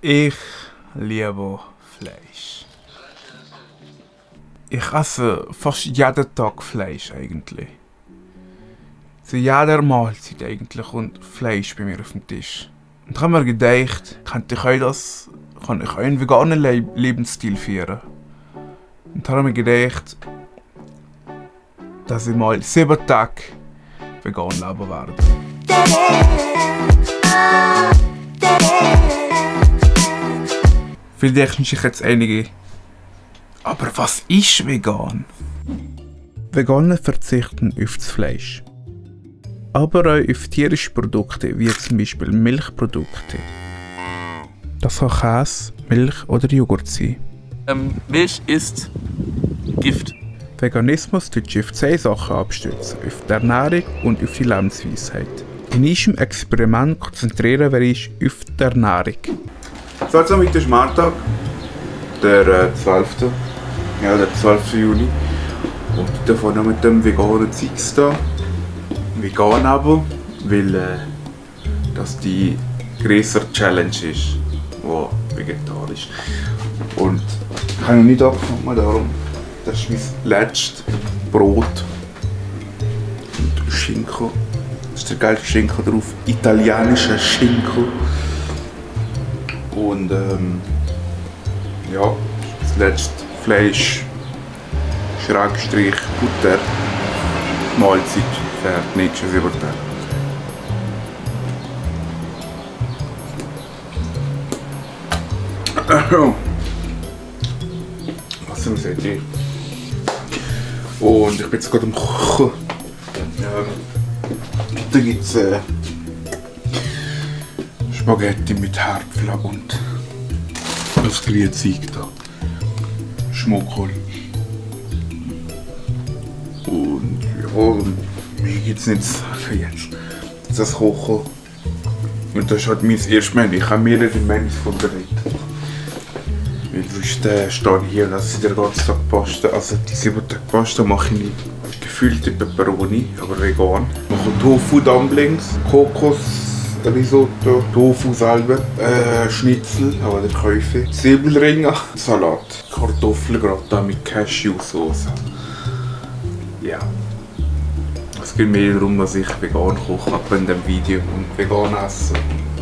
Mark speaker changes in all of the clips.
Speaker 1: Ich liebe Fleisch. Ich esse fast jeden Tag Fleisch eigentlich. Zu jeder Mahlzeit eigentlich kommt Fleisch bei mir auf den Tisch. Und ich habe mir gedacht, kann ich auch einen veganen Lebensstil führen. Und habe mir gedacht, dass ich mal 7 Tage vegan leben werde. Vielleicht denken sich jetzt einige, aber was ist vegan? Veganer verzichten auf das Fleisch, aber auch auf tierische Produkte wie zum Beispiel Milchprodukte. Das kann Käse, Milch oder Joghurt sein.
Speaker 2: Milch ist Gift.
Speaker 1: Veganismus tut sich auf 2 Sachen abstützen, auf die Ernährung und auf die Lebensweisheit. In diesem Experiment konzentrieren wir uns auf die Ernährung. So, jetzt heute ist Montag, der 12. Ja, der 12. Juli. Und ich darf noch mit dem veganen Zeugs da. Vegan aber, weil das die größere Challenge ist, die vegetarisch. Und ich habe noch nicht angefangen, darum. Das ist mein letztes Brot und Schinken. Das ist der geile Schinken drauf, italienischer Schinken. Und ja, das letzte Fleisch, Schrägstrich, Butter, Mahlzeit, fertig, nächstes Übertag. Was soll ich sagen? Und ich bin jetzt gerade am Kochen. Da gibt es Spaghetti mit Kartoffeln und das Grünzeug da. Schmuckkohl. Und ja, mir gibt es nicht für jetzt. Das Kochen. Und das ist halt mein erstes Menü. Ich habe mehrere Menüs vorbereitet. Weil sonst stehe ich hier und lasse den ganzen Tag Pasta. Also die 7 Tage Pasta mache ich nicht. Gefüllte Peperoni, aber vegan. Ich mache Tofu-Dumplings, Kokos-Risotto, Tofu selber, Schnitzel, aber der Käufe, Zwiebelringe, Salat, Kartoffelgratin mit Cashew-Sauce. Ja. Es geht mehr darum, dass ich vegan koche in diesem Video und vegan esse,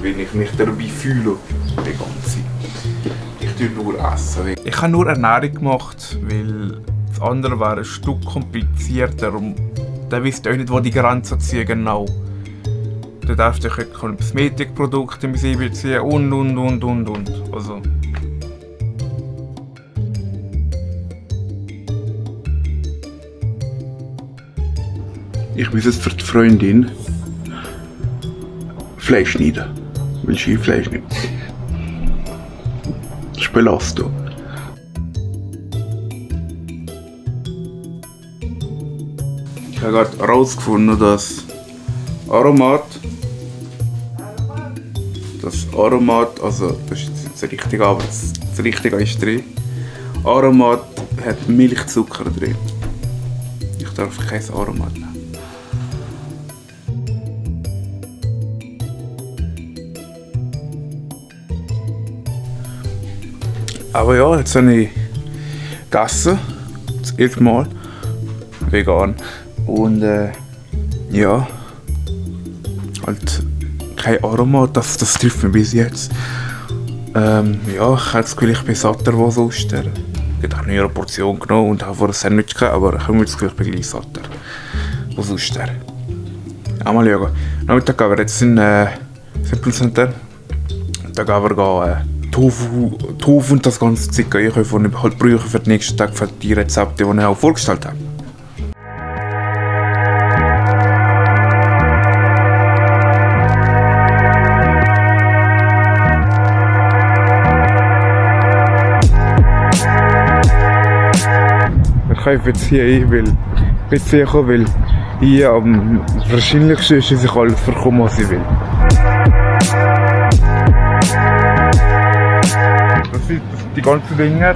Speaker 1: wenn ich mich dabei fühle, vegan zu sein. Ich tue nur essen. Ich habe nur Ernährung gemacht, weil das andere wäre ein Stück komplizierter und dann wisst ihr auch nicht, wo die Grenzen ziehen genau. Dann darfst du Kosmetikprodukte mit einbeziehen und. Also. Ich muss jetzt für die Freundin Fleisch schneiden, weil sie Fleisch nimmt. Das ist Belastung. Ich habe gerade herausgefunden, dass Aromat, also das ist jetzt das Richtige, aber das Richtige ist drin. Aromat hat Milchzucker drin. Ich darf kein Aromat nehmen. Aber ja, jetzt habe ich gegessen, das 11. Mal, vegan. Und ja, halt kein Aroma, das trifft mich bis jetzt. Ja, ich habe das Gefühl, ich bin satter als sonst. Ich habe auch eine Portion genommen und habe vor ein Sandwich gehabt, aber ich habe das Gefühl, ich bin gleich satter als sonst. Mal schauen. Nachmittag gehen wir jetzt in Simplecenter. Da gehen wir Tofu und das ganze Zeug einkaufen und halt brauchen für den nächsten Tag für die Rezepte, die ich auch vorgestellt habe. Ich kaufe jetzt hier ein, weil hier am wahrscheinlichsten ist, dass ich alles bekomme, was ich will. Das sind die ganzen Dinge,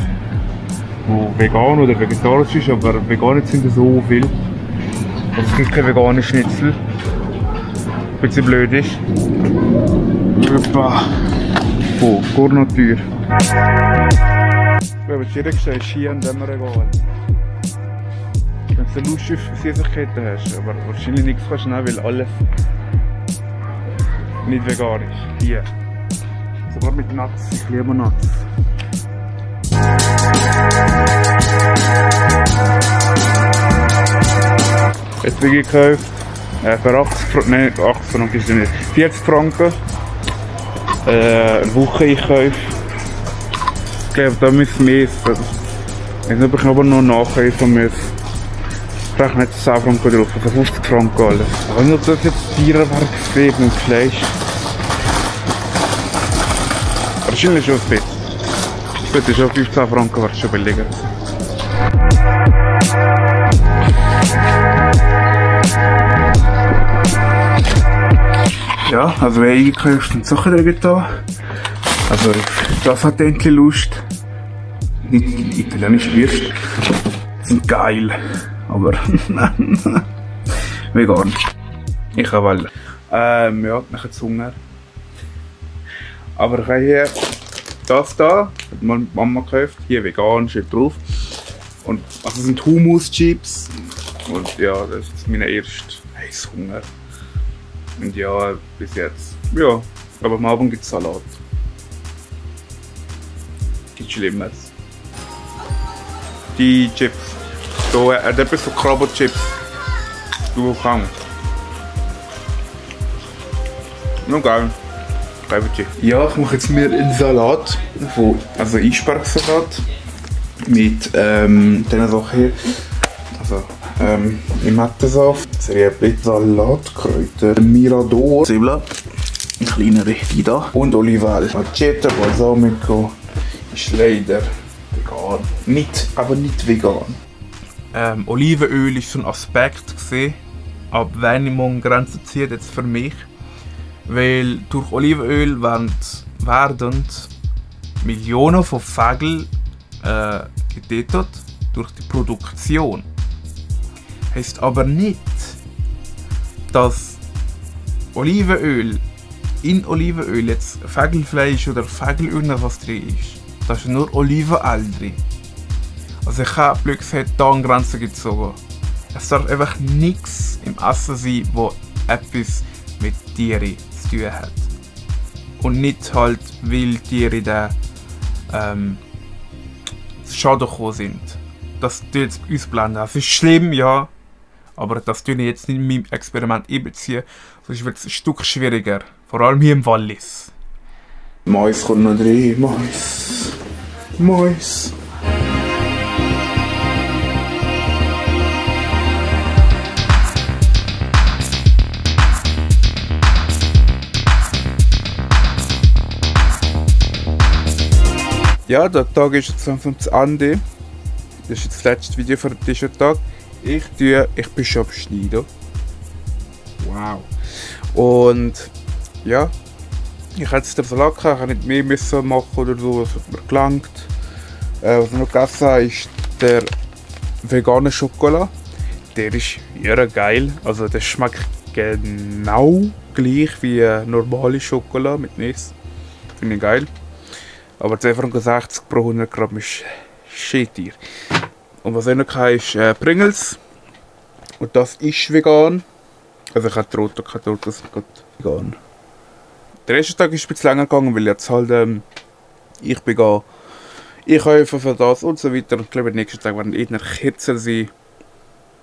Speaker 1: die vegan oder vegetarisch sind, aber vegan sind so viel. Also es gibt keine veganen Schnitzel. Ein bisschen blöd ist. Etwa von Gournature. Ich glaube, das Schwierigste ist hier an diesem Regal. Wenn du so Lust auf Süßigkeiten hast, aber wahrscheinlich nichts kannst du nehmen, weil alles nicht vegan ist. Hier. Sogar mit Nuts, ich liebe Nuts. Jetzt bin ich gekauft. Für 80 Franken, nein, 80 Franken ist es nicht. 40 Franken. Eine Woche Einkauf. Ich glaube, da müssen wir essen. Ich weiß nicht, ob ich aber noch nachkaufen muss. Ich rechne nicht 10 Franken drauf, also 50 Franken alles. Ich weiß nicht, ob das jetzt Tierwerk gesehen mit Fleisch. Wahrscheinlich schon ein bisschen. Das ist schon 15 Franken, war schon billiger. Ja, also wir haben eingekauft und Sachen drin getan. Also das hat endlich Lust. Nicht italienische Würste. Sind geil. Aber vegan. Ich habe alle. Ja, ich habe jetzt Hunger. Aber ich habe hier das da, hat meine Mama gekauft. Hier vegan, steht drauf. Und also das sind Hummus-Chips. Und ja, das ist mein erster Heißhunger. Und ja, bis jetzt. Ja, aber am Abend gibt es Salat. Gibt Schlimmeres. Die Chips. So, etwas so Krabbenchips. Du kannst. Noch geil. Ja, ich mache jetzt mir einen Salat. Also Eisbergsalat. Mit diesen Sachen hier. Also Limettensaft, Zwiebeln, Salatkräuter, Mirador, Zwiebeln, ein kleinere da und Olivenöl. Aceto Balsamico ist leider vegan. Aber nicht vegan. Olivenöl ist so ein Aspekt gesehen, ab wenn man Grenzen zieht jetzt für mich. Weil durch Olivenöl werden Millionen von Vögeln getötet durch die Produktion. Heißt aber nicht, dass in Olivenöl jetzt Vogelfleisch oder Vogelöl noch was drin ist. Da ist nur Olivenöl drin. Also ich habe blöd gesagt, da eine Grenze gezogen. Es darf einfach nichts im Essen sein, wo etwas mit Tieren zu tun hat. Und nicht halt, weil Tiere da zu Schaden gekommen sind. Das tut jetzt ausblenden. Das ist schlimm, ja. Aber das tue ich jetzt nicht in meinem Experiment einbeziehen. Sonst wird es ein Stück schwieriger. Vor allem hier im Wallis. Mais kommt noch rein. Mais. Ja, der Tag ist jetzt langsam zu Ende. Das ist jetzt das letzte Video für diesen Tag. Ich bin schon am Schneiden. Wow. Und ja, ich hätte jetzt den Salat gehabt, ich hätte nicht mehr müssen machen oder so, es hat mir gelangt. Was ich noch gegessen habe, ist der vegane Schokolade. Der ist ja geil. Also der schmeckt genau gleich wie normale Schokolade mit Nüsse. Finde ich geil. Aber 2,60 Franken pro 100 Gramm ist shit hier. Und was ich noch hatte, ist Pringles. Und das ist vegan. Also ich habe Torte, keine Torte, das ist vegan. Der erste Tag ist ein bisschen länger gegangen, weil jetzt halt ich bin einkaufen für das und so weiter. Und ich glaube, der nächste Tag werden eher kürzer sein.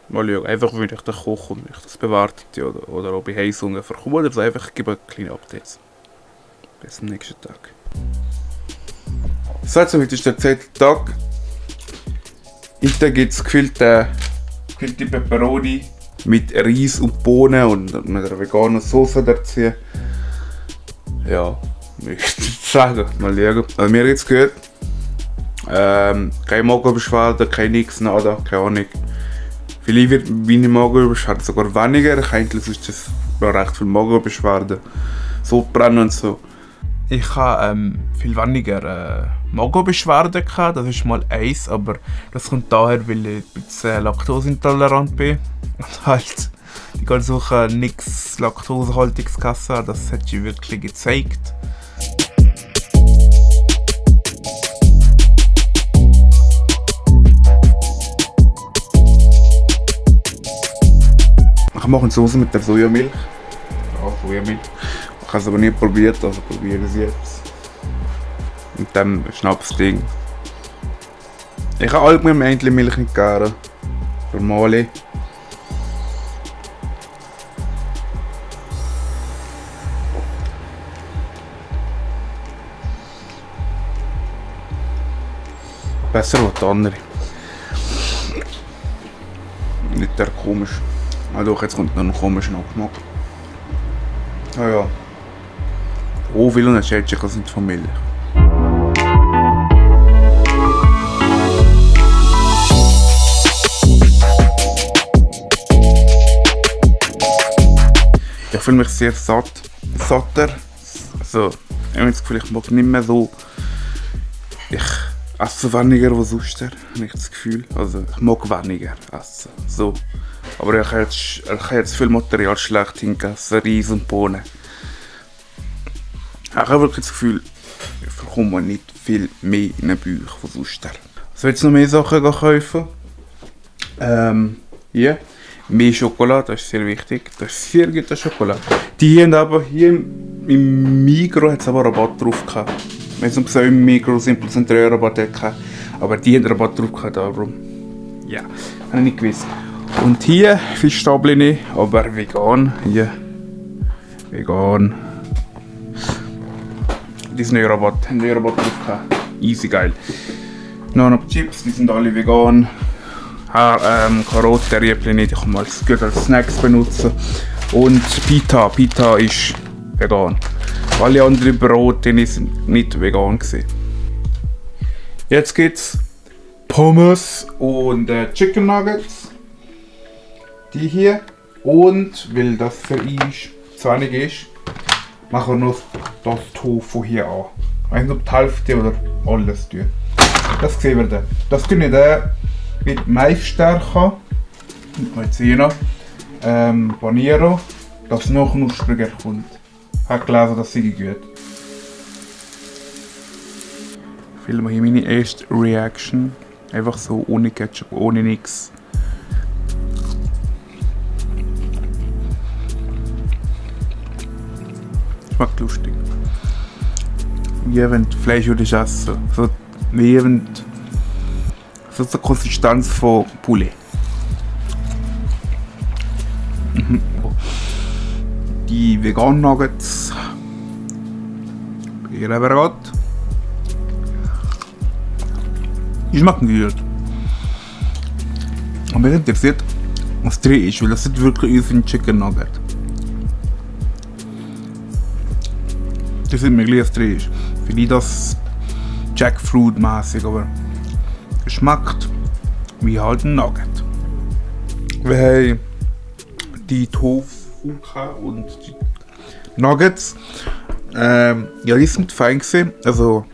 Speaker 1: Mal schauen, einfach wenn ich das koche und ich das bewartet oder ob ich Heißhunger verkomme oder so. Einfach gebe kleine Updates. Bis zum nächsten Tag. So, heute ist der 10. Tag. Heute gibt es gefüllte Peperoni mit Reis und Bohnen und mit einer veganen Soße dazu. Ja, ich würde sagen, mal schauen. Also mir geht's gut. Keine Magenbeschwerden, kein nix, nada, keine Ahnung. Vielleicht wird meine Magenbeschwerden sogar weniger. Eigentlich ist das recht viel Magenbeschwerden. Sodbrennen und so. Ich hatte viel weniger Magenbeschwerden gehabt, das ist mal eins, aber das kommt daher, weil ich ein bisschen laktoseintolerant bin und halt die ganze Woche nichts Laktosehaltiges gegessen habe. Das hat sich wirklich gezeigt. machen Soße mit der Sojamilch. Ja, Sojamilch. Ich habe es aber nie probiert, also probiere es jetzt. Und dann Schnapsding. Ich habe allgemein Entchenmilch nicht gerne. Normale. Besser als die andere. Nicht der komisch. Ah doch, jetzt kommt noch ein komischer Nachgeschmack. Ah ja. Oh, viele Unterschiede sind von Milch. Ich fühle mich sehr satter. Also, ich habe das Gefühl, ich mag nicht mehr so. Ich esse weniger als sonst, habe ich das Gefühl. Also, ich mag weniger essen. So. Aber ich habe jetzt viel Material schlecht hingegessen, Reis und Bohnen. Ich habe wirklich das Gefühl, ich bekomme nicht viel mehr in den Bauch von sonst. Also jetzt noch mehr Sachen kaufen. Hier. Mehr Schokolade, das ist sehr wichtig. Das ist sehr guter Schokolade. Die haben aber hier im Migros hat es aber Rabatt drauf gehabt. Wenn es so im Migros 10% Rabatt hatte. Aber die haben Rabatt drauf gehabt, darum. Ja, habe ich nicht gewusst. Und hier Fischstäbchen, aber vegan. Hier. Vegan. Die sind Rabatt, haben Rabatt drauf gehabt. Easy geil. Noch Chips, die sind alle vegan. Karotten, Riebchen nicht, ich kann mal gut als Snacks benutzen. Und Pita ist vegan. Alle anderen Brote sind nicht vegan gewesen. Jetzt gibt's Pommes und Chicken Nuggets. Die hier. Und weil das für ich zu wenig ist, machen wir noch das Tofu hier an. Ich weiß nicht, ob die Hälfte oder alles tun. Das sehen wir dann. Das tun wir dann mit Maisstärke, mit Maizena, Paniero, das noch knuspriger kommt. Ich habe gelesen, das sei gut. Ich filme hier meine erste Reaction. Einfach so, ohne Ketchup, ohne nix. Schmeckt lustig. Wie wenn du Fleisch würdest essen. So, wie wenn so eine Konsistenz von Poulet. Die veganen Nuggets. Hier haben wir gerade. Die schmecken gut. Und mich interessiert, was drin ist, weil das sieht wirklich aus wie ein Chicken Nugget. Das sieht mir gleich, was drin ist. Vielleicht das Jackfruit-mäßig, aber es schmeckt wie halt ein Nugget. Wir haben die Tofu und die Nuggets. Ja, die sind fein gewesen. Also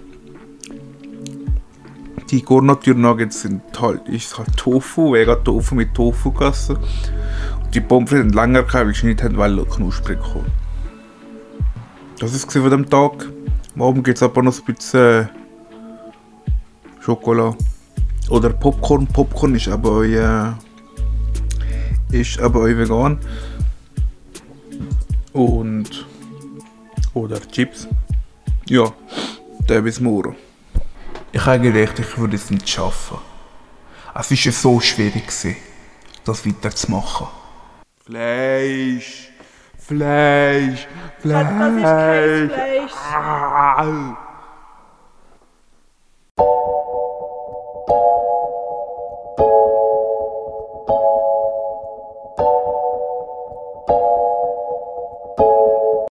Speaker 1: die Garnitur Nuggets sind halt, ist halt Tofu, wegen Tofu mit Tofu gegessen. Und die Pommes frites haben länger gehabt, weil ich nicht knusprig kommen. Das ist von dem Tag. Morgen gibt es aber noch ein bisschen Schokolade. Oder Popcorn. Popcorn ist aber auch vegan. Und oder Chips. Ja, der bis morgen. Ich habe gedacht, ich würde es nicht schaffen. Es war so schwierig, das weiterzumachen. Fleisch! Fleisch! Fleisch!
Speaker 3: Was ist kein Fleisch?
Speaker 1: Ah.